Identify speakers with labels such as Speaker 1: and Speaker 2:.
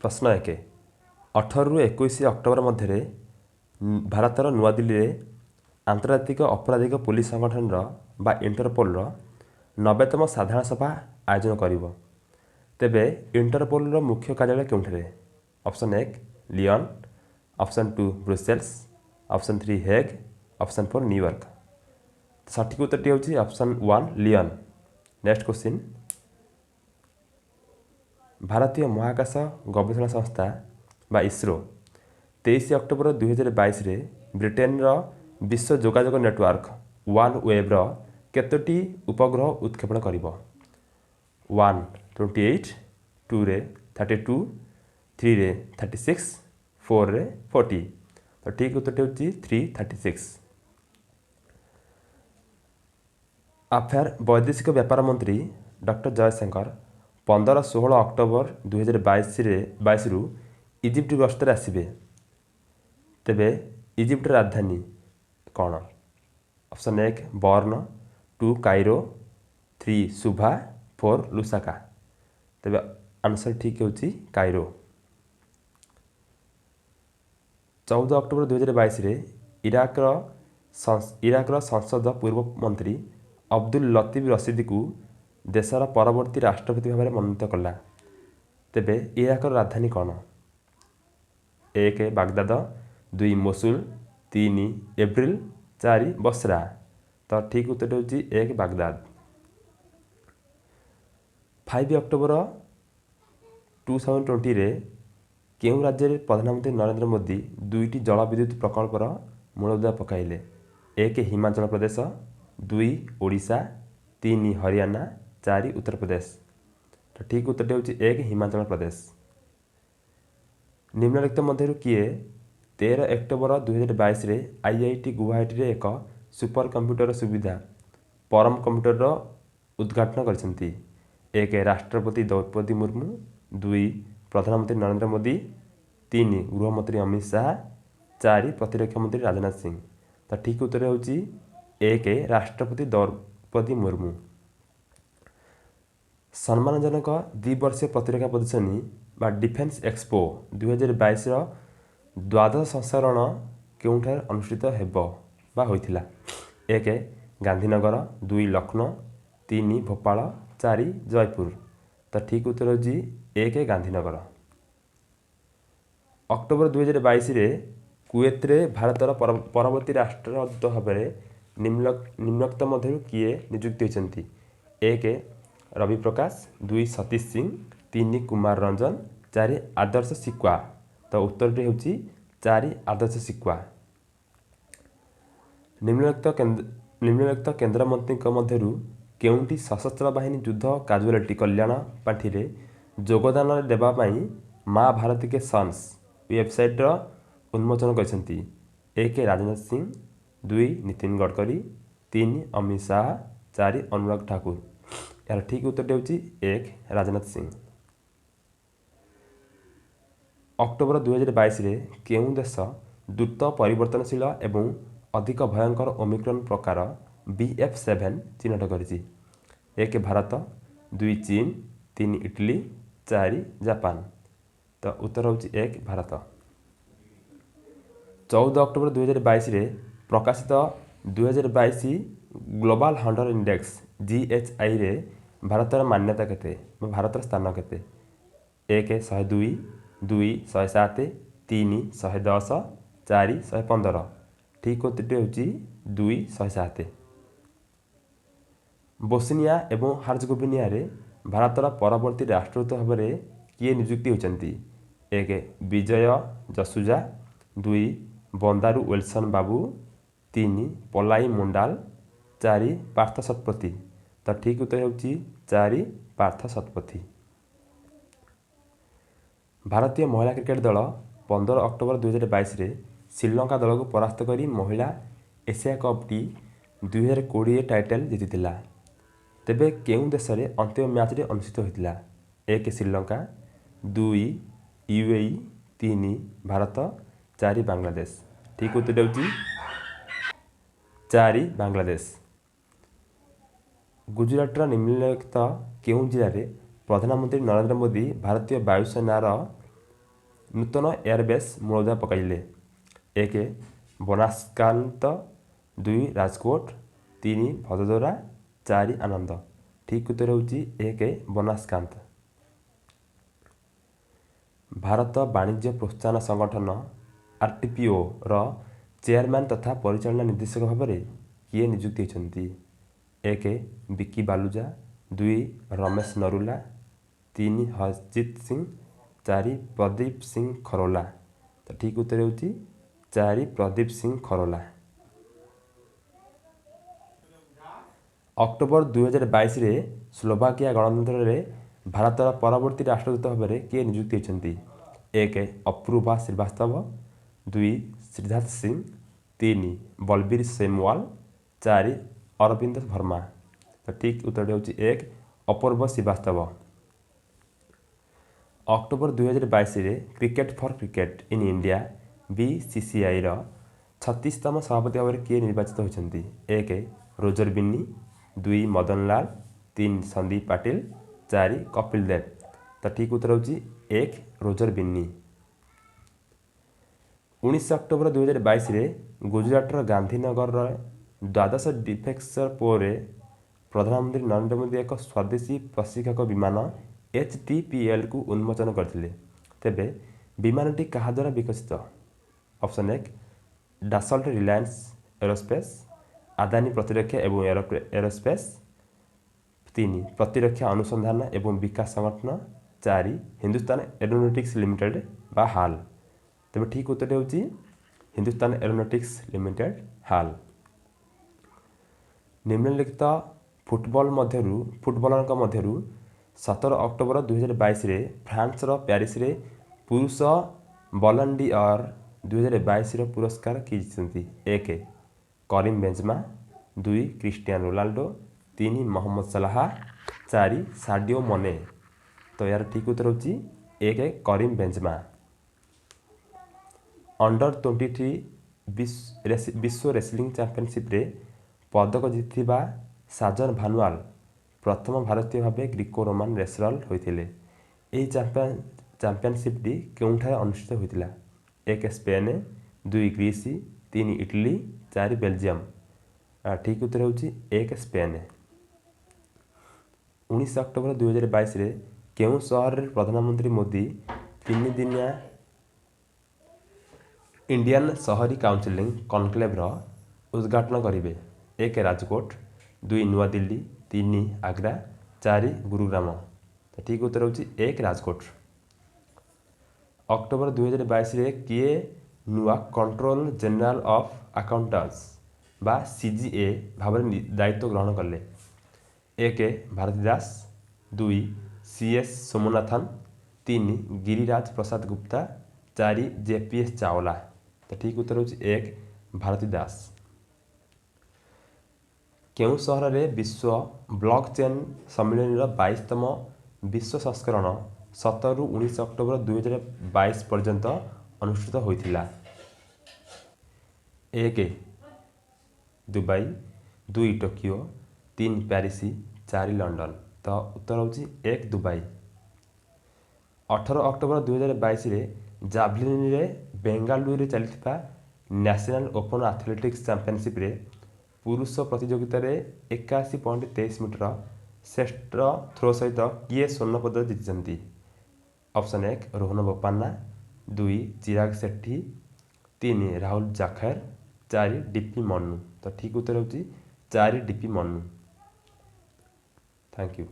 Speaker 1: ପ୍ରଶ୍ନ 1, 18ରୁ 21 ଅକ୍ଟୋବର ମଧ୍ୟରେ ଭାରତର ନୂଆଦିଲ୍ଲୀରେ ଆନ୍ତର୍ଜାତିକ ଅପରାଧିକ ପୋଲିସ ସଂଗଠନର ବା ଇଣ୍ଟରପୋଲର 90ତମ ସାଧାରଣ ସଭା ଆୟୋଜନ କରିବ। ତେବେ ଇଣ୍ଟରପୋଲର ମୁଖ୍ୟ କାର୍ଯ୍ୟାଳୟ କେଉଁଠାରେ? Option 1 Lyon, option 2 Brussels, option 3 Hague, option 4 New York. ସଠିକ୍ ଉତ୍ତରଟି ହେଉଛି ଅପସନ୍ 1 ଲିଅନ୍। ନେକ୍ସଟ କ୍ୱେଶ୍ଚିନ୍, ଭାରତୀୟ ମହାକାଶ ଗବେଷଣା ସଂସ୍ଥା ବା ଇସ୍ରୋ 23 ଅକ୍ଟୋବର 2022ରେ ବ୍ରିଟେନର ବିଶ୍ୱ ଯୋଗାଯୋଗ ନେଟୱାର୍କ ୱାନ୍ ୱେବ୍ର କେତୋଟି ଉପଗ୍ରହ ଉତ୍କ୍ଷେପଣ କରିବ? 1 28, 2ରେ 32, 3ରେ 36, 4ରେ 40। ତ ଠିକ୍ ଉତ୍ତରଟି ହେଉଛି 3 36। ଆଫେୟାର ବୈଦେଶିକ ବ୍ୟାପାର ମନ୍ତ୍ରୀ ଡକ୍ଟର ଜୟଶଙ୍କର 15 16 ଅକ୍ଟୋବର 2022ରୁ ଇଜିପ୍ଟ ଗସ୍ତରେ ଆସିବେ। ତେବେ ଇଜିପ୍ଟର ରାଜଧାନୀ କ'ଣ? Option 1 Bern, 2 Cairo, 3 Suva, 4 Lusaka. ତେବେ ଆନ୍ସର୍ ଠିକ୍ ହେଉଛି କାଇରୋ। 14 ଅକ୍ଟୋବର 2022ରେ ଇରାକର ସଂସଦ ପୂର୍ବ ମନ୍ତ୍ରୀ ଅବଦୁଲ ଲତିଫ ରସିଦକୁ ଦେଶର ପରବର୍ତ୍ତୀ ରାଷ୍ଟ୍ରପତି ଭାବରେ ମନୋନୀତ କଲା। ତେବେ ଇରାକର ରାଜଧାନୀ କ'ଣ? 1 ବାଗଦାଦ, 2 ମୋସୁଲ, 3 ଏବ୍ରିଲ, 4 ବସ୍ରା। ତ ଠିକ୍ ଉତ୍ତରଟି ହେଉଛି 1 ବାଗଦାଦ। 5 ଅକ୍ଟୋବର 2020ରେ କେଉଁ ରାଜ୍ୟରେ ପ୍ରଧାନମନ୍ତ୍ରୀ ନରେନ୍ଦ୍ର ମୋଦି 2ଟି ଜଳବିଦ୍ୟୁତ ପ୍ରକଳ୍ପର ମୂଳଦୁଆ ପକାଇଲେ? 1 ହିମାଚଳ ପ୍ରଦେଶ, 2 ଓଡ଼ିଶା, 3 ହରିୟାଣା, 4 ଉତ୍ତରପ୍ରଦେଶ। ତ ଠିକ୍ ଉତ୍ତରଟି ହେଉଛି 1 ହିମାଚଳ ପ୍ରଦେଶ। ନିମ୍ନଲିଖିତ ମଧ୍ୟରୁ କିଏ 13 ଅକ୍ଟୋବର 2022ରେ I I T ଗୁଆହାଟୀରେ ଏକ ସୁପର କମ୍ପ୍ୟୁଟର ସୁବିଧା ପରମ କମ୍ପ୍ୟୁଟରର ଉଦ୍ଘାଟନ କରିଛନ୍ତି? 1 ରାଷ୍ଟ୍ରପତି ଦ୍ରୌପଦୀ ମୁର୍ମୁ, 2 ପ୍ରଧାନମନ୍ତ୍ରୀ ନରେନ୍ଦ୍ର ମୋଦି, 3 ଗୃହମନ୍ତ୍ରୀ ଅମିତ ଶାହା, 4 ପ୍ରତିରକ୍ଷା ମନ୍ତ୍ରୀ ରାଜନାଥ ସିଂ। ତ ଠିକ୍ ଉତ୍ତର ହେଉଛି 1 ରାଷ୍ଟ୍ରପତି ଦ୍ରୌପଦୀ ମୁର୍ମୁ। ସମ୍ମାନଜନକ ଦ୍ୱିବର୍ଷୀୟ ପ୍ରତିରକ୍ଷା ପ୍ରଦର୍ଶନୀ ବା ଡିଫେନ୍ସ ଏକ୍ସପୋ 2022ର ଦ୍ୱାଦଶ ସଂସ୍କରଣ କେଉଁଠାରେ ଅନୁଷ୍ଠିତ ହେବ ବା ହୋଇଥିଲା? 1 ଗାନ୍ଧୀନଗର, 2 ଲକ୍ଷ୍ନୌ, 3 ଭୋପାଳ, 4 ଜୟପୁର। ତ ଠିକ୍ ଉତ୍ତର ହେଉଛି 1 ଗାନ୍ଧୀନଗର। ଅକ୍ଟୋବର 2022ରେ କୁଏତରେ ଭାରତର ପରବର୍ତ୍ତୀ ରାଷ୍ଟ୍ରଦୂତ ଭାବରେ ନିମ୍ନୋକ୍ତ ମଧ୍ୟରୁ କିଏ ନିଯୁକ୍ତି ହୋଇଛନ୍ତି? 1 ରବି ପ୍ରକାଶ, 2 ସତୀଶ ସିଂ, 3 କୁମାର ରଞ୍ଜନ, 4 ଆଦର୍ଶ ସିକ୍ୱା। ତ ଉତ୍ତରଟି ହେଉଛି 4 ଆଦର୍ଶ ସିକ୍ୱା। ନିମ୍ନଲିଖିତ କେନ୍ଦ୍ରମନ୍ତ୍ରୀଙ୍କ ମଧ୍ୟରୁ କେଉଁଟି ସଶସ୍ତ୍ର ବାହିନୀ ଯୁଦ୍ଧ କାଜୁଆଲିଟି କଲ୍ୟାଣ ପାଣ୍ଠିରେ ଯୋଗଦାନ ଦେବା ପାଇଁ ମା ଭାରତୀ କେ ସନ୍ସ ୱେବସାଇଟ୍ର ଉନ୍ମୋଚନ କରିଛନ୍ତି? 1 ରାଜନାଥ ସିଂ, 2 ନୀତିନ ଗଡ଼କରୀ, 3 ଅମିତ ଶାହା, 4 ଅନୁରାଗ ଠାକୁର। ଏହାର ଠିକ୍ ଉତ୍ତରଟି ହେଉଛି 1 ରାଜନାଥ ସିଂ। ଅକ୍ଟୋବର 2022ରେ କେଉଁ ଦେଶ ଦ୍ରୁତ ପରିବର୍ତ୍ତନଶୀଳ ଏବଂ ଅଧିକ ଭୟଙ୍କର ଓମିକ୍ରନ୍ ପ୍ରକାର BF7 ଚିହ୍ନଟ କରିଛି? 1 ଭାରତ, 2 ଚୀନ, 3 ଇଟାଲୀ, 4 ଜାପାନ। ତ ଉତ୍ତର ହେଉଛି 1 ଭାରତ। 14 ଅକ୍ଟୋବର 2022ରେ ପ୍ରକାଶିତ 2022 ଗ୍ଲୋବାଲ୍ ହଙ୍ଗର ଇଣ୍ଡେକ୍ସ GHIରେ ଭାରତର ମାନ୍ୟତା କେତେ ବା ଭାରତର ସ୍ଥାନ କେତେ? 1 102, 2 107, 3 110, 4 115। ଠିକ୍ ଉତ୍ତରଟି ହେଉଛି 2 107। ବୋସ୍ନିଆ ଏବଂ ହାର୍ଜଗୋଭିନିଆରେ ଭାରତର ପରବର୍ତ୍ତୀ ରାଷ୍ଟ୍ରଦୂତ ଭାବରେ କିଏ ନିଯୁକ୍ତି ହୋଇଛନ୍ତି? 1 ବିଜୟ ଜସୁଜା, 2 ବନ୍ଦାରୁ ୱିଲସନ୍ ବାବୁ, 3 ପଲାଇ ମୁଣ୍ଡାଲ, 4 ପାର୍ଥ ଶତପଥୀ। ତ ଠିକ୍ ଉତ୍ତର ହେଉଛି 4 ପାର୍ଥ ଶତପଥୀ। ଭାରତୀୟ ମହିଳା କ୍ରିକେଟ୍ ଦଳ 15 ଅକ୍ଟୋବର 2022ରେ ଶ୍ରୀଲଙ୍କା ଦଳକୁ ପରାସ୍ତ କରି ମହିଳା ଏସିଆ କପ୍ ଟି 2020 ଟାଇଟଲ୍ ଜିତିଥିଲା। ତେବେ କେଉଁ ଦେଶରେ ଅନ୍ତିମ ମ୍ୟାଚ୍ଟି ଅନୁଷ୍ଠିତ ହୋଇଥିଲା? 1 ଶ୍ରୀଲଙ୍କା, 2 UAE, 3 Bharat, 4 Bangladesh. ଠିକ୍ ଉତ୍ତର ହେଉଛି 4 ବାଂଲାଦେଶ। ଗୁଜୁରାଟର ନିମ୍ନଲିଖିତ କେଉଁ ଜିଲ୍ଲାରେ ପ୍ରଧାନମନ୍ତ୍ରୀ ନରେନ୍ଦ୍ର ମୋଦି ଭାରତୀୟ ବାୟୁସେନାର ନୂତନ ଏୟାରବେସ୍ ମୂଳଦୁଆ ପକାଇଲେ? 1 ବନାସ୍କାନ୍ତ, 2 ରାଜକୋଟ, 3 ଭଦୋଦରା, 4 ଆନନ୍ଦ। ଠିକ୍ ଉତ୍ତର ହେଉଛି 1 ବନାସ୍କାନ୍ତ। ଭାରତ ବାଣିଜ୍ୟ ପ୍ରୋତ୍ସାହନ ସଂଗଠନ ଆରଟିପିଓର ଚେୟାରମ୍ୟାନ୍ ତଥା ପରିଚାଳନା ନିର୍ଦ୍ଦେଶକ ଭାବରେ କିଏ ନିଯୁକ୍ତି ହୋଇଛନ୍ତି? 1 ବିକି ବାଲୁଜା, 2 ରମେଶ ନରୁଲା, 3 ହରଜିତ ସିଂ, 4 ପ୍ରଦୀପ ସିଂ ଖରୋଲା। ତ ଠିକ୍ ଉତ୍ତର ହେଉଛି 4 ପ୍ରଦୀପ ସିଂ ଖରୋଲା। ଅକ୍ଟୋବର 2022ରେ ସ୍ଲୋଭାକିଆ ଗଣତନ୍ତ୍ରରେ ଭାରତର ପରବର୍ତ୍ତୀ ରାଷ୍ଟ୍ରଦୂତ ଭାବରେ କିଏ ନିଯୁକ୍ତି ହୋଇଛନ୍ତି? 1 ଅପୂର୍ବା ଶ୍ରୀବାସ୍ତବ, 2 ସିଦ୍ଧାର୍ଥ ସିଂ, 3 ବଲବୀର ସେମୱାଲ, 4 ଅରବିନ୍ଦ ଭର୍ମା। ତ ଠିକ୍ ଉତ୍ତରଟି ହେଉଛି 1 ଅପୂର୍ବ ଶ୍ରୀବାସ୍ତବ। ଅକ୍ଟୋବର 2022ରେ cricket for cricket in India ବିସିସିଆଇର 36ତମ ସଭାପତି ଭାବରେ କିଏ ନିର୍ବାଚିତ ହୋଇଛନ୍ତି? 1 ରୋଜର ବିନ୍ନି, 2 ମଦନଲାଲ, 3 ସନ୍ଦୀପ ପାଟିଲ, 4 କପିଲ ଦେବ। ତ ଠିକ୍ ଉତ୍ତର ହେଉଛି 1 ରୋଜର ବିନ୍ନି। 19 ଅକ୍ଟୋବର 2022ରେ ଗୁଜୁରାଟର ଗାନ୍ଧୀନଗରର ଦ୍ୱାଦଶ ଡିଫେନ୍ସ ପରେ ପ୍ରଧାନମନ୍ତ୍ରୀ ନରେନ୍ଦ୍ର ମୋଦି ଏକ ସ୍ୱଦେଶୀ ପ୍ରଶିକ୍ଷକ ବିମାନ HTPLକୁ ଉନ୍ମୋଚନ କରିଥିଲେ। ତେବେ ବିମାନଟି କାହା ଦ୍ୱାରା ବିକଶିତ? Option 1 Dassault Reliance aerospace, Adani ପ୍ରତିରକ୍ଷା ଏବଂ ଏରୋସ୍ପେସ୍, 3 ପ୍ରତିରକ୍ଷା ଅନୁସନ୍ଧାନ ଏବଂ ବିକାଶ ସଂଗଠନ, 4 ହିନ୍ଦୁସ୍ତାନ ଏରୋନଟିକ୍ସ ଲିମିଟେଡ୍ ବା ହାଲ୍। ତେବେ ଠିକ୍ ଉତ୍ତରଟି ହେଉଛି ହିନ୍ଦୁସ୍ତାନ ଏରୋନଟିକ୍ସ ଲିମିଟେଡ୍ ହାଲ୍। ନିମ୍ନଲିଖିତ ଫୁଟବଲରଙ୍କ ମଧ୍ୟରୁ 17 ଅକ୍ଟୋବର 2022ରେ ଫ୍ରାନ୍ସର ପ୍ୟାରିସରେ ପୁରୁଷ ବଲନ୍ ଡି'ଅର୍ 2022ର ପୁରସ୍କାର କିଏ ଜିତିଛନ୍ତି? 1 କରିମ ବେଞ୍ଜମା, 2 କ୍ରିଷ୍ଟିଆନ ରୋନାଲ୍ଡୋ, 3 ମହମ୍ମଦ ସଲାହା, 4 ସାଡିଓ ମନେ। ତ ଏହାର ଠିକ୍ ଉତ୍ତର ହେଉଛି 1 କରିମ ବେଞ୍ଜମା। ଅଣ୍ଡର 23 ବିଶ୍ୱ ରେସଲିଂ ଚାମ୍ପିଅନସିପ୍ରେ ପଦକ ଜିତିଥିବା ସାଜନ ଭାନୱାଲ ପ୍ରଥମ ଭାରତୀୟ ଭାବେ ଗ୍ରୀକୋ ରୋମାନ ରେସଲର ହୋଇଥିଲେ। ଏହି ଚାମ୍ପିଅନସିପ୍ଟି କେଉଁଠାରେ ଅନୁଷ୍ଠିତ ହୋଇଥିଲା? 1 ସ୍ପେନ୍, 2 ଗ୍ରୀସ୍, 3 ଇଟାଲୀ, 4 ବେଲଜିୟମ। ଠିକ୍ ଉତ୍ତର ହେଉଛି 1 ସ୍ପେନ୍। 19 ଅକ୍ଟୋବର 2022ରେ କେଉଁ ସହରରେ ପ୍ରଧାନମନ୍ତ୍ରୀ ମୋଦି 3 ଦିନିଆ ଇଣ୍ଡିଆନ୍ ସହରୀ କାଉନସିଲିଂ କନକ୍ଲେଭର ଉଦ୍ଘାଟନ କରିବେ? 1 ରାଜକୋଟ, 2 ନୂଆଦିଲ୍ଲୀ, 3 ଆଗ୍ରା, 4 ଗୁରୁଗ୍ରାମ। ତ ଠିକ୍ ଉତ୍ତର ହେଉଛି 1 ରାଜକୋଟ। ଅକ୍ଟୋବର 2022ରେ କିଏ ନୂଆ କଣ୍ଟ୍ରୋଲର ଜେନେରାଲ ଅଫ୍ ଆକାଉଣ୍ଟାଣ୍ଟସ୍ ବା CGA ଭାବରେ ଦାୟିତ୍ୱ ଗ୍ରହଣ କଲେ? 1 Bharati Das, 2 CS Somanathan, 3 Giriraj Prasad Gupta, 4 JPS Chawla. ତ ଠିକ୍ ଉତ୍ତର ହେଉଛି 1 ଭାରତୀ ଦାସ। କେଉଁ ସହରରେ ବିଶ୍ୱ ବ୍ଲକ୍ ଚେନ୍ ସମ୍ମିଳନୀର 22ତମ ବିଶ୍ୱ ସଂସ୍କରଣ 17ରୁ 19 ଅକ୍ଟୋବର 2022 ପର୍ଯ୍ୟନ୍ତ ଅନୁଷ୍ଠିତ ହୋଇଥିଲା? 1 ଦୁବାଇ, 2 ଟୋକିଓ, 3 ପ୍ୟାରିସ, 4 ଲଣ୍ଡନ। ତ ଉତ୍ତର ହେଉଛି 1 ଦୁବାଇ। 18 ଅକ୍ଟୋବର 2022ରେ ଜାଭଲିନରେ ବେଙ୍ଗାଲୁରୁରେ ଚାଲିଥିବା ନ୍ୟାସନାଲ୍ ଓପନ୍ ଆଥଲେଟିକ୍ସ ଚାମ୍ପିଅନସିପ୍ରେ ପୁରୁଷ ପ୍ରତିଯୋଗିତାରେ 81.23 ମିଟର ଶ୍ରେଷ୍ଠ ଥ୍ରୋ ସହିତ କିଏ ସ୍ୱର୍ଣ୍ଣ ପଦକ ଜିତିଛନ୍ତି? Option 1 Rohan Bopanna, 2 Chirag Sethi, 3 Rahul Jakhar, 4 DP Manu. ତ ଠିକ୍ ଉତ୍ତର ହେଉଛି 4 ଡିପି ମନୁ। Thank you.